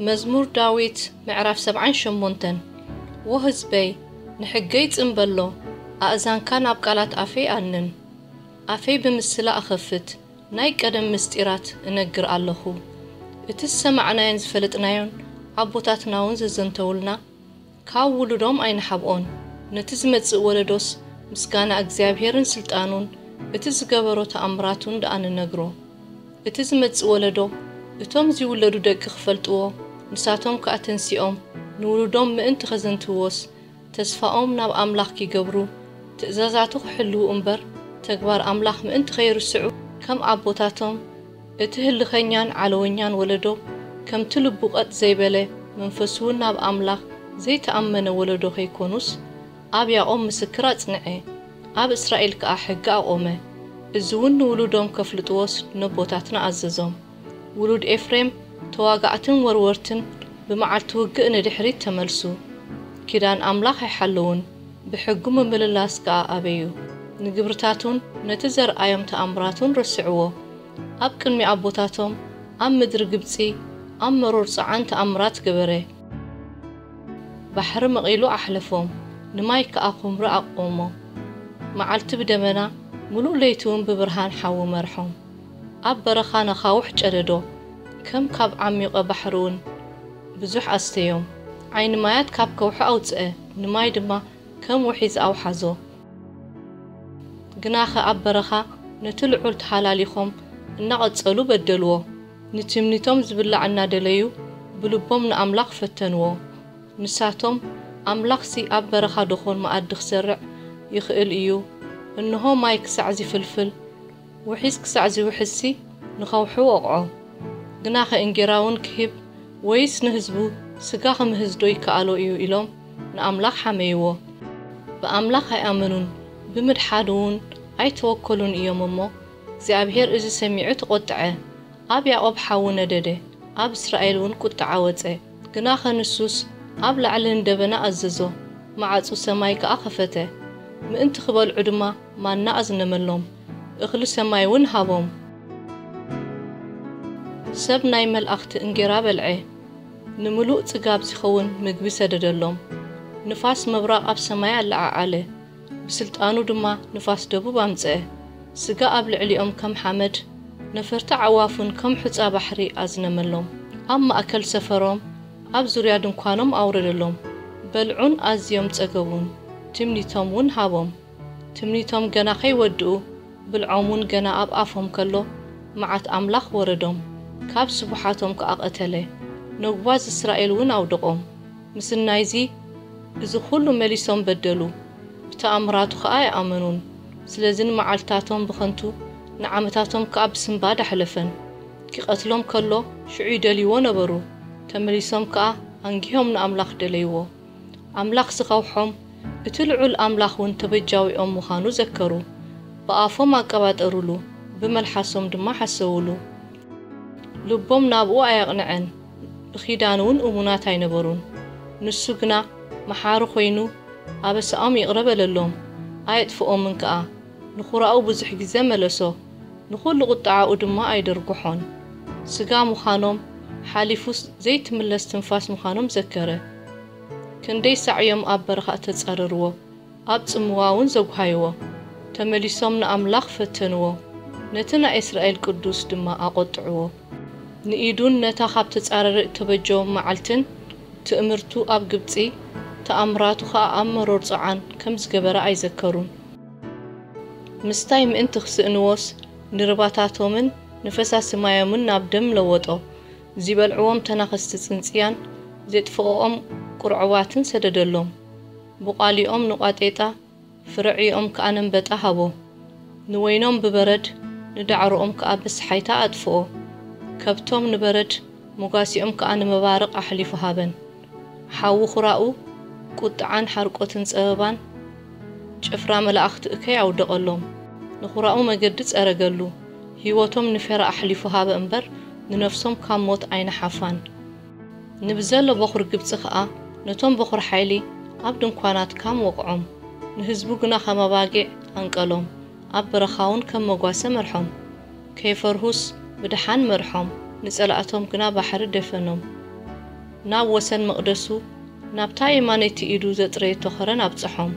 መዝሙር ዳዊት ምዕራፍ ሰብዓን ሸሞንተን። ዎ ህዝበይ፣ ንሕገይ ጽን በሎ፣ ኣእዛንካ ናብ ቃላት ኣፈይ ኣንን። ኣፈይ ብምስላ እኸፍት፣ ናይ ቀደም ምስጢራት እነግር ኣለኹ። እቲ ዝሰማዕናዮን ዝፈለጥናዮን ኣቦታትና እውን ዘዘንተውልና፣ ካብ ውሉዶም ኣይንሓብኦን። ነቲ ዝመጽእ ወለዶስ ምስጋና እግዚኣብሄርን ስልጣኑን፣ እቲ ዝገበሮ ተኣምራቱን ደኣ ንነግሮ። እቲ ዝመጽእ ወለዶ፣ እቶም ዚውለዱ ደቂ ክፈልጥዎ፣ ንሳቶም ከኣ ተንሲኦም ንውሉዶም ምእንቲ ኸዘንትውዎስ፣ ተስፋኦም ናብ ኣምላኽ ኪገብሩ፣ ትእዛዛቱ ኺሕልዉ እምበር፣ ተግባር ኣምላኽ ምእንቲ ኸይርስዑ፣ ከም ኣቦታቶም፣ እቲ ህልኸኛን ዓለወኛን ወለዶ፣ ከምቲ ልቡ ቀጥ ዘይበለ፣ መንፈሱውን ናብ ኣምላኽ ዘይተኣመነ ወለዶ ኸይኮኑስ፣ ኣብ ያዕቆብ ምስክር ኣጽንዐ፣ ኣብ እስራኤል ከኣ ሕጊ ኣቖመ። እዚ እውን ንውሉዶም ከፍልጥዎስ ነቦታትና ኣዘዞም። ውሉድ ኤፍሬም ተዋጋእትን ወርወርትን ብመዓልቲ ውግእ ንድሕሪት ተመልሱ። ኪዳን ኣምላኽ ኣይሓለዉን፣ ብሕጉ ምምልላስ ከኣ ኣበዩ። ንግብርታቱን ነቲ ዘርኣዮም ተኣምራቱን ረስዕዎ። ኣብ ቅድሚ ኣቦታቶም ኣብ ምድሪ ግብጺ ኣብ መሮር ጸዓን ተኣምራት ገበረ። ባሕሪ መቒሉ ኣሕለፎም፣ ንማይ ከኣ ኹምሪ ኣቆሞ። መዓልቲ ብደመና፣ ምሉእ ለይቲ እውን ብብርሃን ሓዊ መርሖም። ኣብ በረኻ ነኻውሕ ጨደዶ፣ ከም ካብ ዓሚቐ ባሕሪ እውን ብዙሕ ኣስተዮም። ዓይኒ ማያት ካብ ከውሒ ኣውጽአ፣ ንማይ ድማ ከም ውሒዝ ኣውሓዞ። ግናኸ ኣብ በረኻ ነቲ ልዑል ተሓላሊኾም እናቐጸሉ በደልዎ። ንትምኒቶም ዝብላዕ እናደለዩ ብልቦም ንኣምላኽ ፈተንዎ። ንሳቶም፣ ኣምላኽሲ ኣብ በረኻ ደኾን መኣዲ ክሰርዕ ይኽእል እዩ? እንሆ ማይ ክሳዕ ዚፍልፍል፣ ውሒዝ ክሳዕ ዚውሕዝሲ ንኸውሒ ወቕዖ። ግናኸ እንጌራ እውን ክህብ ወይስ ንህዝቡ ስጋ ክምህዝዶ ይከኣሎ እዩ ኢሎም ንኣምላኽ ሓመይዎ። ብኣምላኽ ኣይኣመኑን፣ ብምድሓድ እውን ኣይተወከሉን እዮም እሞ፣ እግዚኣብሔር እዚ ሰሚዑ ተቖጥዐ። ኣብ ያዕቆብ ሓዊ ነደደ፣ ኣብ እስራኤል እውን ቁጥዓ ወጸ። ግናኸ ንሱስ ኣብ ላዕሊ ንደበና ኣዘዞ፣ መዓጹ ሰማይ ከኣ ኸፈተ። ምእንቲ ኽበልዑ ድማ ማና ኣዝነመሎም፣ እኽሊ ሰማይ እውን ሃቦም። ሰብ ናይ መልኣኽቲ እንጌራ በልዐ፣ ንምሉእ ጽጋብ ዚኸውን ምግቢ ሰደደሎም። ንፋስ ምብራቕ ኣብ ሰማይ ኣለዓዓለ፣ ብስልጣኑ ድማ ንፋስ ደቡብ ኣምጽአ። ስጋ ኣብ ልዕሊኦም ከም ሓመድ፣ ነፈርቲ ኣዕዋፍ እውን ከም ሑጻ ባሕሪ ኣዝነመሎም። ኣብ ማእከል ሰፈሮም፣ ኣብ ዙርያ ድንኳኖም ኣውረደሎም። በልዑን ኣዝዮም ጸገቡን፣ ትምኒቶም እውን ሃቦም። ትምኒቶም ገና ኸይወድኡ፣ ብልዖም እውን ገና ኣብ ኣፎም ከሎ፣ መዓት ኣምላኽ ወረዶም፣ ካብ ስቡሓቶም ከኣ ቀተለ። ነጉባዝ እስራኤል እውን ኣውደቖም። ምስናይዚ፣ እዚ ኹሉ መሊሶም በደሉ፣ ብተኣምራቱ ኸኣ ኣይኣመኑን። ስለዚ ንመዓልትታቶም ብኸንቱ፣ ንዓመታቶም ከኣ ብስንባድ ኣሕለፈን። ኪቐትሎም ከሎ፣ ሽዑ ይደልይዎ ነበሩ፣ ተመሊሶም ከኣ ኣንጊሆም ንኣምላኽ ደለይዎ። ኣምላኽ ዝኸውሖም፣ እቲ ልዑል ኣምላኽ እውን ተበጃዊኦም ምዃኑ ዘከሩ። ብኣፎም ኣቀባጠሩሉ፣ ብመልሓሶም ድማ ሓሰውሉ። ልቦም ናብኡ ኣየቕንዐን፣ ብኺዳኑ እውን እሙናት ኣይነበሩን። ንሱ ግና መሓሪ ኾይኑ፣ ኣበሳኦም ይቕረ በለሎም፣ ኣየጥፍኦምን ከኣ። ንኹራኡ ብዙሕ ግዜ መለሶ፣ ንኹሉ ቁጥዓኡ ድማ ኣይደርጉሖን። ስጋ ምዃኖም ሓሊፉስ ዘይትምለስ ትንፋስ ምዃኖም ዘከረ። ክንደይ ሳዕ እዮም ኣብ በረኻ እተጻረርዎ፣ ኣብ ጽምዋ እውን ዘጉሃይዎ። ተመሊሶም ንኣምላኽ ፈተንዎ፣ ነቲ ናይ እስራኤል ቅዱስ ድማ ኣቖጥዕዎ። ንኢዱን ነታ ካብ ተጻረሪ እተበጀዎም መዓልትን ትእምርቱ ኣብ ግብጺ፣ ተኣምራቱ ኸኣ ኣብ መሮር ጾዓን ከም ዝገበረ ኣይዘከሩን። ምስታይ ምእንቲ ክስእንዎስ፣ ንርባታቶምን ንፈሳሲ ማዮምን ናብ ደም ለወጦ። ዚበልዕዎም ተናኸስቲ ጽንጽያን ዜጥፍእኦም ቁርዕዋትን ሰደደሎም። ብቋሊኦም ንቋጤጣ፣ ፍርዕኦም ከኣ ነንበጣ ሃቦ። ንወይኖም ብበረድ፣ ንዳዕሮኦም ከኣ ብስሓይታ ኣጥፍኦ። ከብቶም ንበረድ፣ መጓሲኦም ከኣ ንመባርቕ ኣሕሊፉ ሃበን። ሓዊ ኹራኡ፣ ቁጥዓን ሓርቆትን ጸበባን፣ ጭፍራ መላእኽቲ እከይ ኣውደቐሎም። ንኹራኡ መገዲ ጸረገሉ፣ ህይወቶም ንፌራ ኣሕሊፉ ሃበ እምበር፣ ንነፍሶም ካብ ሞት ኣይነሓፋን። ንብዘሎ በኹር ግብጺ ኸኣ፣ ነቶም በኹር ሓይሊ ኣብ ድንኳናት ካም ወቕዖም። ንህዝቡ ግና ከም ኣባጊዕ ኣንቀሎም፣ ኣብ በረኻውን ከም መጓሰ መርሖም። ከይፈርሁስ ብደሓን መርሖም፣ ንጸላእቶም ግና ባሕሪ ደፈኖም። ናብ ወሰን መቕደሱ፣ ናብታ የማነይቲ ኢዱ ዘጥረየቶ ኸረን ኣብጽሖም።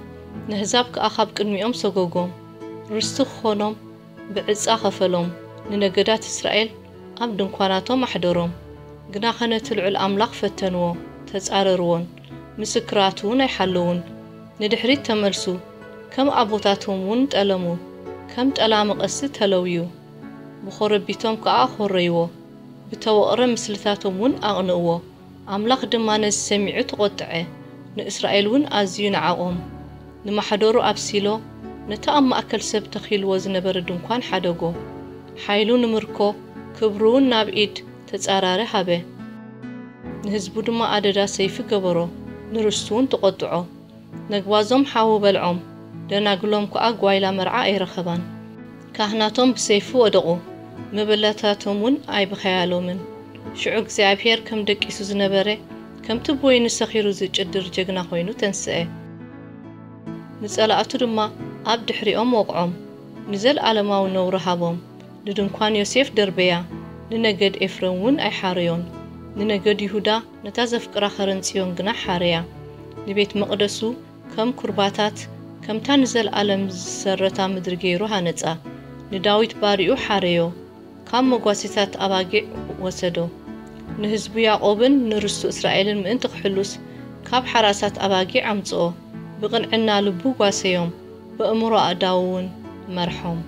ነህዛብ ከኣ ካብ ቅድሚኦም ሰጎጎም። ርስቲ ክኾኖም ብዕጻ ኸፈሎም። ንነገዳት እስራኤል ኣብ ድንኳናቶም ኣሕደሮም። ግናኸ ነቲ ልዑል ኣምላኽ ፈተንዎ፣ ተጻረርዎን፣ ምስክራቱ እውን ኣይሓለዉን። ንድሕሪት ተመልሱ፣ ከም ኣቦታቶም እውን ጠለሙ፣ ከም ጠላሚ ቀስቲ ተለውዩ። ብኾረቢቶም ከኣ ኣኾረይዎ፣ ብተወቕረ ምስልታቶም እውን ኣቕንእዎ። ኣምላኽ ድማ ነዚ ሰሚዑ ተቖጥዐ፣ ንእስራኤል እውን ኣዝዩ ነዓቖም። ንማሕደሩ ኣብ ሲሎ፣ ነቲ ኣብ ማእከል ሰብ ተኺልዎ ዝነበረ ድንኳን ሓደጎ። ሓይሉ ንምርኮ፣ ክብሩ እውን ናብ ኢድ ተጻራሪ ሃበ። ንህዝቡ ድማ ኣደዳ ሰይፊ ገበሮ፣ ንርስቱ እውን ተቖጥዖ። ነግባዞም ሓዊ በልዖም፣ ደናግሎም ከኣ ጓይላ መርዓ ኣይረኸባን። ካህናቶም ብሰይፊ ወደቑ፣ መበለታቶም እውን ኣይበኸያሎምን። ሽዑ እግዚኣብሄር ከም ደቂሱ ዝነበረ፣ ከምቲ ብወይኒ ሰኺሩ ዝጭድር ጀግና ኮይኑ ተንስአ። ንጸላእቱ ድማ ኣብ ድሕሪኦም ወቕዖም፣ ንዘለኣለማዊ ነውሪ ሃቦም። ንድንኳን ዮሴፍ ደርበያ፣ ንነገድ ኤፍሬም እውን ኣይሓረዮን። ንነገድ ይሁዳ ነታ ዘፍቅራ ኸረን ጽዮን ግና ሓረያ። ንቤት መቕደሱ ከም ኩርባታት፣ ከምታ ንዘለኣለም ዝሰረታ ምድሪ ገይሩ ሃነጻ። ንዳዊት ባሪኡ ሓረዮ፣ ካብ መጓሴታት ኣባጊዕ ወሰዶ። ንህዝቡ ያዕቆብን ንርስቱ እስራኤልን ምእንቲ ክሕሉስ፣ ካብ ሓራሳት ኣባጊዕ ኣምጽኦ። ብቕንዕና ልቡ ጓሰዮም፣ በእምሮ ኣእዳዉ እውን መርሖም።